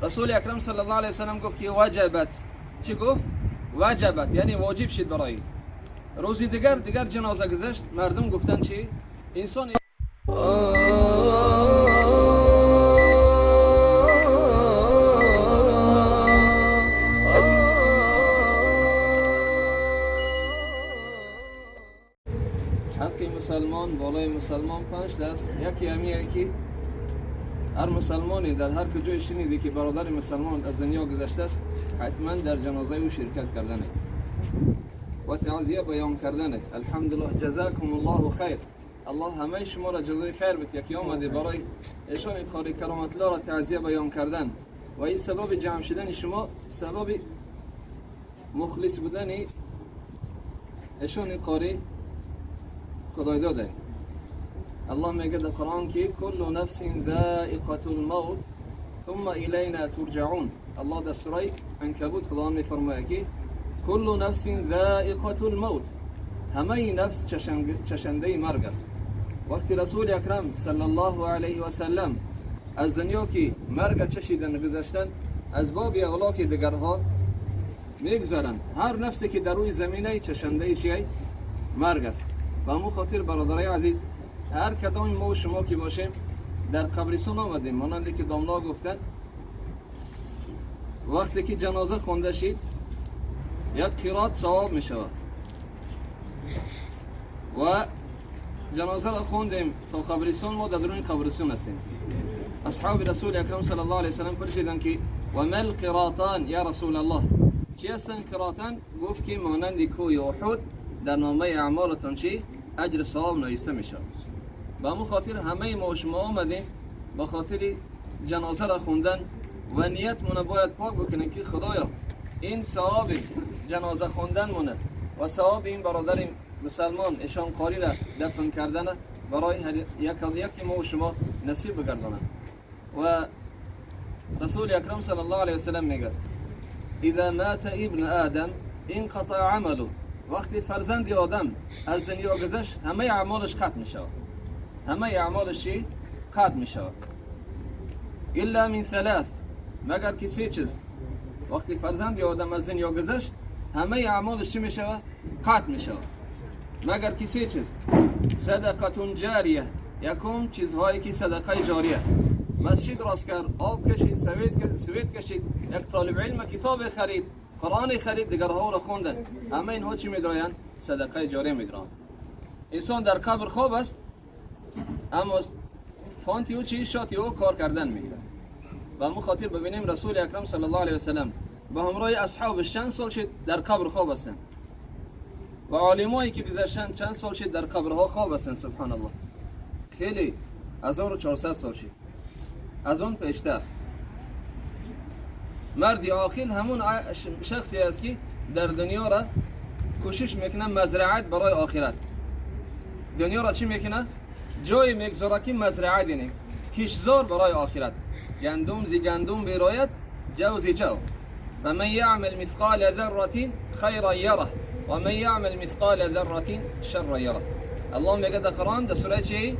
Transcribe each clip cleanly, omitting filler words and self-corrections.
رسول اکرم صلی الله علیه وسلم گفت که وجبت. چی گفت؟ وجبت، یعنی واجب شد برای. روزی دیگر جنازه گذشت، مردم گفتن چی؟ انسان حق مسلمان بالای مسلمان 5 است. یکی همیه که هر مسلمانی در هر کجای شنیده که برادر مسلمان از دنیا گذشته است، حتما در جنازه او شرکت کردنه و تعزیه بیان کردنه. الحمدلله، جزاکم الله خیر. الله همه شما را جزای خیر بده که آمده برای ایشان قاری کرامت الله را تعزیه بیان کردن و این سبب جمع شدن شما سبب مخلص بودن ایشان قاری خدای داده. الله میگه در قرآن که کل نفس ذائقة الموت ثم الینا ترجعون. الله در سوره عنکبوت خدا میفرماید که کل نفس ذائقة الموت، همه نفس چشنده مرگ است. وقتی رسول اکرم صلی الله علیه و سلم از دنیا که مرگ چشیدن گذشتن، از باب اولا که دیگرها میگذرن، هر نفسی که در روی زمینه چشنده چیه؟ مرگ است. و همون خاطر برادرای عزیز، هر کدام ما و شما که باشیم در قبرستان آمدیم، مانند که داملا گفتن وقتی که جنازه خونده شید یک قرات ثواب می شود و جنازه را خوندیم تا قبرستان، ما در درون قبرستان هستیم. اصحاب رسول اکرم صلی الله علیه وسلم پرسیدند که و ما القراطان یا رسول الله، چی هستن قراطان؟ گفت که مانند کوه احد در نامه اعمالتان چی؟ اجر ثواب نوشته می شود. به همون خاطر همه ما و شما آمدیم با خاطر جنازه را خوندن و نیت مونه باید پاک بکنیم که خدایا این ثواب جنازه خوندن مونه و ثواب این برادر مسلمان ایشان قاری را دفن کردن برای هر یک ما و شما نصیب بگردانند. و رسول اکرم صلی الله علیه وسلم میگه اذا مات ابن آدم انقطع عمله. وقتی فرزند آدم از دنیا گذشت همه اعمالش قطع میشود، همه اعمالش چی؟ قطع میشود. الا من ثلاث، مگر که سه چیز. وقتی فرزند آدم از دنیا گذشت همه اعمالش چی میشود؟ قطع میشود، مگر که سه چیز. صدقه جاریه، یکم چیزهایی که صدقه جاریه، مسجد راست کرد، آب کشید، سویت کشید، یک طالب علم کتاب خرید، قرآن خرید، دیگرها را خوندن، همه اینها چی میدارن؟ صدقه جاریه میدارن. انسان در قبر خواب است، اما فانتی او چی؟ شاتی او کار کردن میگیره. و همون خاطر ببینیم رسول اکرم صلی الله علیه وسلم به همراه اصحابش چند سال شد در قبر خواب هستند و عالمایی که گذشتن چند سال شد در قبرها خواب هستند. سبحان الله، خیلی 1400 سال شد از اون پیشتر. مردی عاقل همون شخصی است که در دنیا را کوشش میکنه مزرعت برای آخرت. دنیا را چی میکنه؟ جای میگذاره که مزرعه دینه، کشزار برای آخرت. گندم زی گندم براید، جو زی جو. و من یعمل مثقال ذره خیرا یره و من یعمل مثقال ذره شرا یره. الله میگه در قرآن در سوره چی؟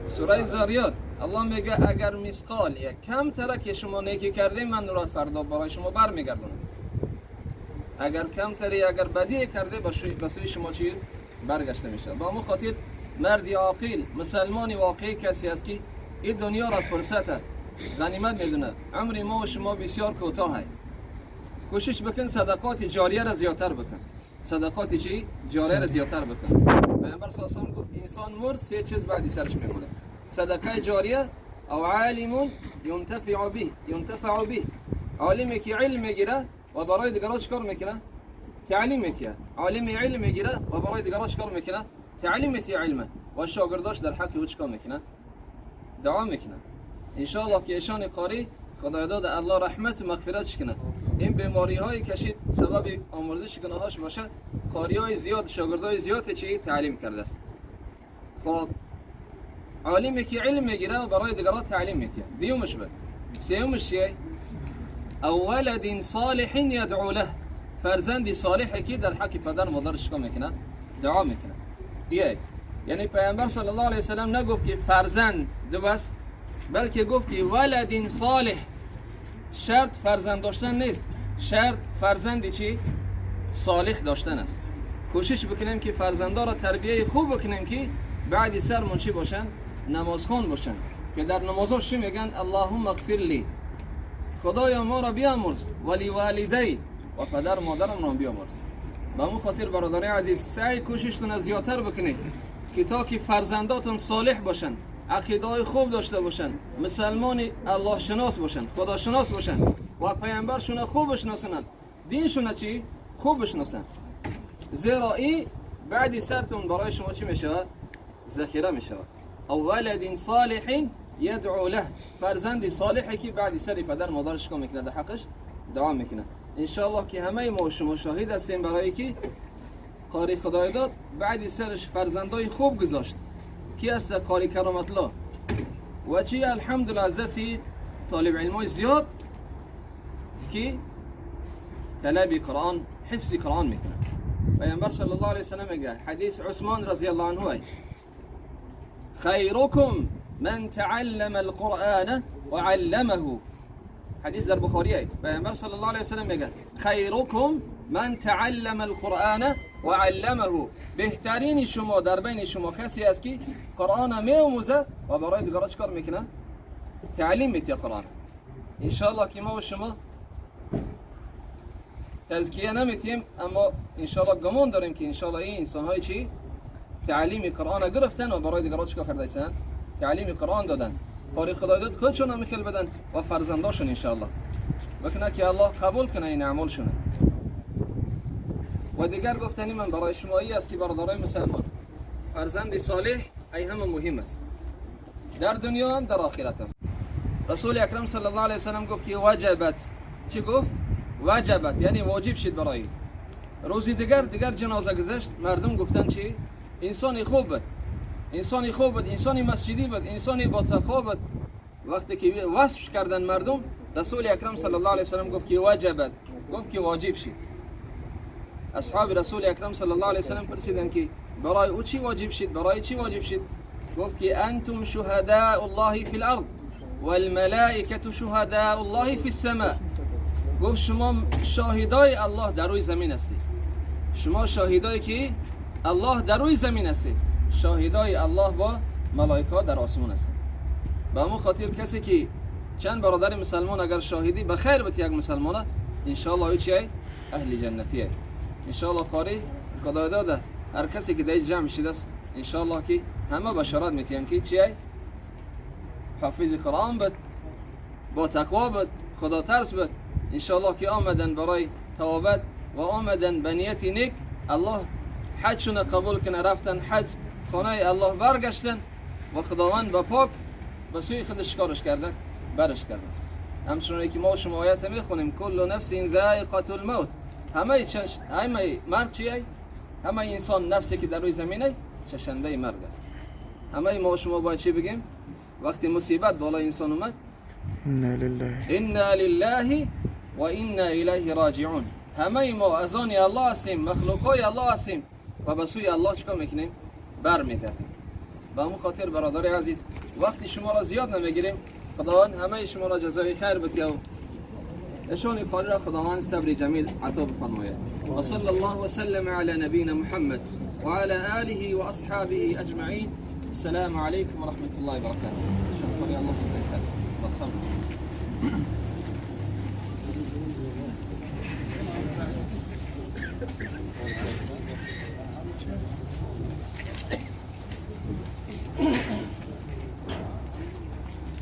سوره ذاریات. الله میگه اگر مثقال یک کم تره که شما نیکی کرده، من را فردا برای شما برمیگردونم. اگر کم تری، اگر بدی کرده، به سوی شما چی برگشته میشه. با همون خاطر مردی عاقل، مسلمانی واقعی کسی است که این دنیا را فرصت غنیمت میدونه. عمر ما و شما بسیار کوتاه است. کوشش بکن صدقات جاریه را زیادتر بکن. صدقات چی؟ جاریه را زیادتر بکن. پیامبر صلی الله علیه و گفت انسان مرد سه چیز بعدی سرش میمونه: صدقه جاریه او عالم ینتفع به، ینتفع به. عالمی که علم میگیره و برای دیگران چیکار میکنه؟ تعلیم میده. عالم علم میگیره و برای دیگران چیکار میکنه؟ تعلیم میده علمه و شاگرداش در حق او چیکار میکنه؟ دعا میکنه. انشاءالله که ایشان قاری خدای داد الله رحمت و مغفرتش کنه. این بیماری های کشید سبب آمرزش گناهاش باشه. قاری های زیاد، شاگردای زیاد چی تعلیم کرده است. خب عالمی که علم میگیره و برای دیگران تعلیم میده. دیومش بود. سیومش چیه؟ او ولد صالح یدعو له. فرزندی صالحی که در حق پدر مادرش چیکار میکنه؟ دعا میکنه. یعنی پیامبر صلی الله علیه وسلم نگفت که فرزند دو بس، بلکه گفت که ولد صالح. شرط فرزند داشتن نیست، شرط فرزندی چی؟ صالح داشتن است. کوشش بکنیم که فرزندا را تربیه خوب بکنیم که بعد سرمون چی باشن؟ نمازخوان باشن، که در نمازها چی میگن؟ اللهم اغفر لی، خدایا ما را بیامرز، ولی والدی، و پدر مادرم را بیامرز. به همون خاطر برادران عزیز سعی کوششتون زیادتر بکنید که تا که فرزنداتون صالح باشن، عقیده خوب داشته باشن، مسلمان الله شناس باشن، خدا شناس باشن و پیامبرشون خوب بشناسن، دینشون چی؟ خوب بشناسن. زیرا این بعد سرتون برای شما چی میشه؟ ذخیره میشه. او ولد صالح یدعو له، فرزند صالحی که بعد سر پدر مادرش کمک میکنه، در حقش دعا میکنه. انشالله که همه ما و شما شاهد هستیم برای که قاری خدای داد بعد سرش فرزندای خوب گذاشت. کی است؟ قاری کرامت الله و چی الحمدلله از دست طالب علمای زیاد که طلب قرآن، حفظ قرآن میکنه. پیامبر صلی الله علیه وسلم میگه حدیث عثمان رضی الله عنه، خیرکم من تعلم القرآن وعلمه. حدیث در بخاری. پیامبر صلی الله علیه وسلم میگه خیرکم من تعلم القرآن وعلمه، بهترین شما در بین شما کسی است که قرآن میآموزه و برای دیگران چیکار میکنه؟ تعلیم میده قرآن. انشالله که ما و شما تزکیه نمیتیم، اما انشالله گمان داریم که انشالله این انسان های چی؟ تعلیم قرآن گرفتن و برای دیگران چیکار کردن؟ تعلیم قرآن دادن. قاری خدای داد خودشون هم میخل بدن و فرزنداشون انشالله بکنه که الله قبول کنه این اعمالشون. و دیگر گفتنی من برای شما ای است که برادرای مسلمان، فرزند صالح ای همه مهم است، در دنیا هم در آخرت هم. رسول اکرم صلی الله علیه وسلم گفت که وجبت، چی گفت؟ وجبت یعنی واجب شد برای. روزی دیگر جنازه گذشت، مردم گفتن چی؟ انسانی خوب بود، انسانی خوب بود، انسانی مسجدی بود، انسانی با تقوا بود. وقتی که وصفش کردن مردم، رسول اکرم صلی الله علیه وسلم گفت که وجبت، گفت که واجب شد. اصحاب رسول اکرم صلی الله علیه وسلم پرسیدن که برای او چی واجب شد؟ برای چی واجب شد؟ گفت که انتم شهداء الله فی الارض والملائکه شهداء الله فی السماء. گفت شما شاهدای الله در روی زمین هستید، شما شاهدای که الله در روی زمین هستید، شاهدای الله با ملائکه در آسمان هستند. به همون خاطر کسی که چند برادر مسلمان اگر شاهدی به خیر بت یک مسلمانه، انشالله او چیه؟ اهل جنتیه. انشالله قاری خدای داده هر کسی که در جمع شده است انشالله که همه بشارت میتیم که چیه؟ حافظ قرآن بود، با تقوا بود، خدا ترس بود. انشالله که آمدن برای توابت و آمدن به نیت نیک، الله حجشون قبول کنه، رفتن حج خانه الله برگشتن و خداوند به پاک به سوی خودش کارش کرده، برش کرده. همچنان که ما شما آیت میخونیم کل نفس ذائقه الموت، همه همه مرگ چیه؟ همه انسان نفسی که در روی زمینه چشنده مرگ است. همه ما شما باید چی بگیم؟ وقتی مصیبت بالای انسان اومد، انا لله و انا الیه راجعون. همه ما از آن الله هستیم، مخلوقای الله هستیم و به سوی الله چیکار میکنیم؟ برمیگردیم. به همون خاطر برادر عزیز وقتی شما را زیاد نمیگیریم، خداوند همه شما را جزای خیر بده و نشان قاری را خداوند صبر جمیل عطا بفرماید. و صلی الله وسلم علی نبینا محمد وعلى آله وأصحابه أجمعين. السلام عليكم ورحمة الله وبركاته. شكرا الله وبركاته.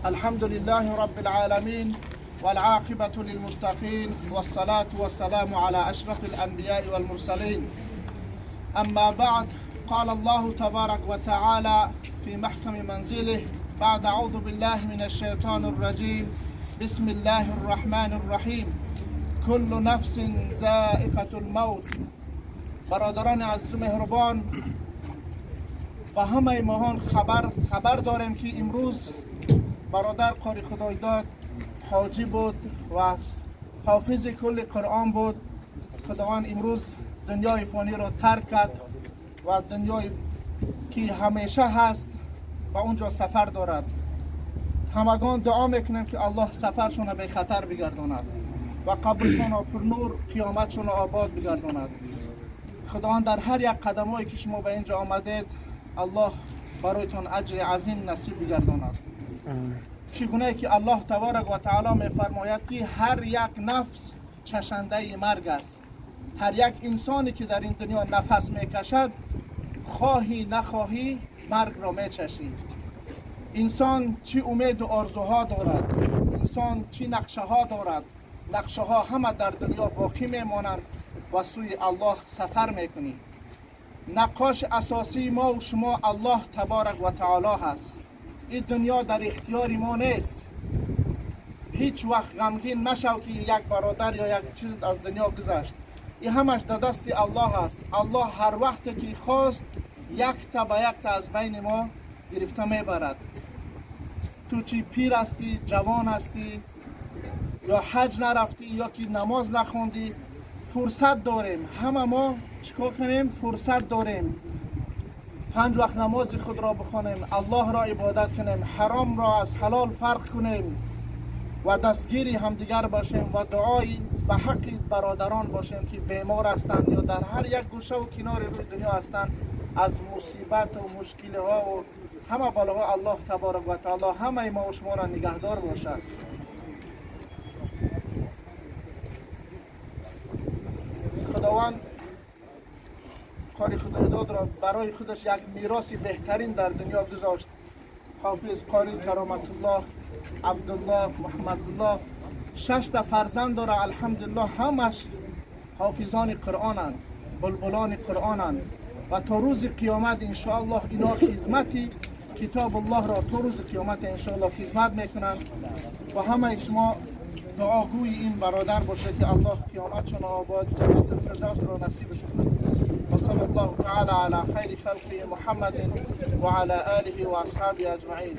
الحمد لله رب العالمين والعاقبة للمتقين والصلاة والسلام على أشرف الأنبياء والمرسلين. أما بعد، قال الله تبارك وتعالى في محكم منزله بعد أعوذ بالله من الشيطان الرجيم، بسم الله الرحمن الرحيم، كل نفس ذائقة الموت. برادران عزیز مهربان، و همه ماهان خبر داریم که امروز برادر قاری خدایداد حاجی بود و حافظ کل قرآن بود. خداوند امروز دنیای فانی را ترک کرد و دنیای که همیشه هست و اونجا سفر دارد. Ҳамагон дуо мекунем, ки Аллоҳ сафаршонро бехатар бигардонад ва қабршонро пурнур, қиёматшонро обод бигардонад. Худованд дар ҳар як қадамҳое ки шумо ба инҷо омадед, Аллоҳ бароятон аҷри азим насиб бигардонад. Чӣ гуна ки Аллоҳ табарак ва таъоло мефармояд, ки ҳар як нафс чашандаи марг аст. Ҳар як инсоне ки дар ин дунё нафас мекашад, хоҳӣ нахоҳӣ маргро мечашӣ. Инсон чӣ умеду орзуҳо дорад, инсон чӣ нақшаҳо дорад, нақшаҳо ҳама дар дунё боқӣ мемонанд ва сӯи Аллоҳ сафар мекунӣ. Наққоши асосии мо ва шумо Аллоҳ табарак ва таъоло ҳаст. Ин дунё дар ихтиёри мо нест. Ҳеҷ вақт ғамгин машав, ки як бародар ё як чиз аз дунё гузашт. Ин ҳамаш дар дасти Аллоҳ аст. Аллоҳ ҳар вақте ки хост, якта ба якта аз байни мо гирифта мебарад. Ту чӣ пир ҳастӣ, ҷавон ҳастӣ, ё ҳаҷ нарафтӣ, ё ки намоз нахондӣ, фурсат дорем. Ҳама мо чикор кунем? Фурсат дорем. 5 вақт намози худро бихонем, Аллоҳро ибодат кунем, ҳаромро аз ҳалол фарқ кунем ва дастгири ҳамдигар бошем ва дуои ба ҳаққи бародарон бошем, ки бемор ҳастанд ё дар ҳар як гӯшаву кинори рӯи дунё ҳастанд, аз мусибат ва мушкилиҳо ва ҳама балоҳо Аллоҳ табарак ва таъоло ҳамаи мо ва шуморо нигаҳдор бошад. Худованд қори Худойдодро барои худаш як мероси беҳтарин дар дунё гузошт. Ҳофиз қори Кароматуллоҳ, Абдуллоҳ, Муҳаммадуллоҳ 6 та фарзанд дора. Алҳамдулиллоҳ, ҳамаш ҳофизони Қуръонанд, булбулони Қуръонанд ва то рӯзи қиёмат иншоаллоҳ ино хизмати китобуллоҳро то рӯзи қиёмат иншоаллоҳ хизмат мекунанд ва ҳамаи шумо дуогӯи ин бародар бошед, ки Аллоҳ қиёматшонро обод, ҷаннатул фирдавсро насибаш кунад. و صلی الله تعالی علی خیر خلقه محمد و علی آله و اصحابه اجمعین.